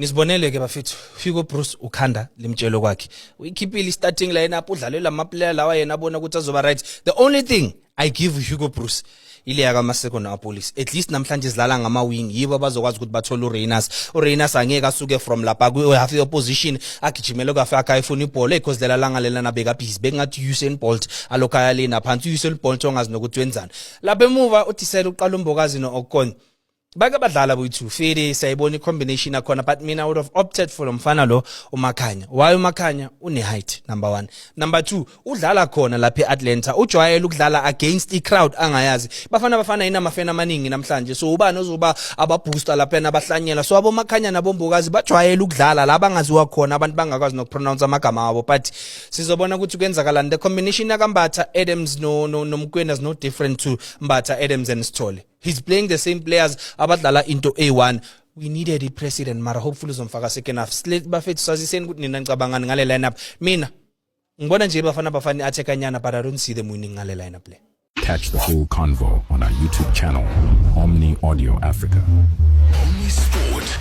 Nisibonele ke bafethu, Hugo Broos ukhanda limtshelo kwakhe. Uyikhiphile starting lineup, udlalela ama player lawa yena abona ukuthi azoba right. The only thing I give Hugo Broos ile yakaMaseko no-Appollis. At least namhlanje sidlala ngama-wing, yibo abazokwazi ukuthi bathole uRayners. URayners angeke asuke from lapha kwi-half opposition agijimele kwafe akhe ayifuna ibhola, because lela langa lela nabeka busy bekungathi Usain Bolt alokhu ayalena phansi, Usain Bolt ongazi nokuthi wenzani lapha emuva. Utisele uqala uMbokazi no-Okon, bake badlala boyi-two fede, siyayibona i-combination yakhona, but mina I would have opted for lo mfana lo uMakhanya. Why uMakhanya? Une-height, number one. Number two, udlala khona lapha e-Atlanta, ujwayele ukudlala against i-crowd angayazi. Bafana Bafana inamafena amaningi namhlanje, so ubani ozoba ababooster laphana abahlanyela? So aboMakhanya naboMbokazi bajwayele ukudlala la bangaziwa khona, abantu bangakwazi nokupronounce amagama abo, but sizobona ukuthi kwenzakalani. The combination yakaMbatha, Adams no Mokoena is no different to Mbatha, Adams and Sithole. He's playing the same players abadlala into A1. We needed i-president, mara hopefully uzomfaka second half. Bafethu, saziseni ukuthi nina nicabangani ngale lineup. Mina ngibona nje Bafana Bafana i-attackanyana, but I don't see them winning ngale lineup le. Catch the full convo on our YouTube channel, Omni Audio Africa. Omni Sport.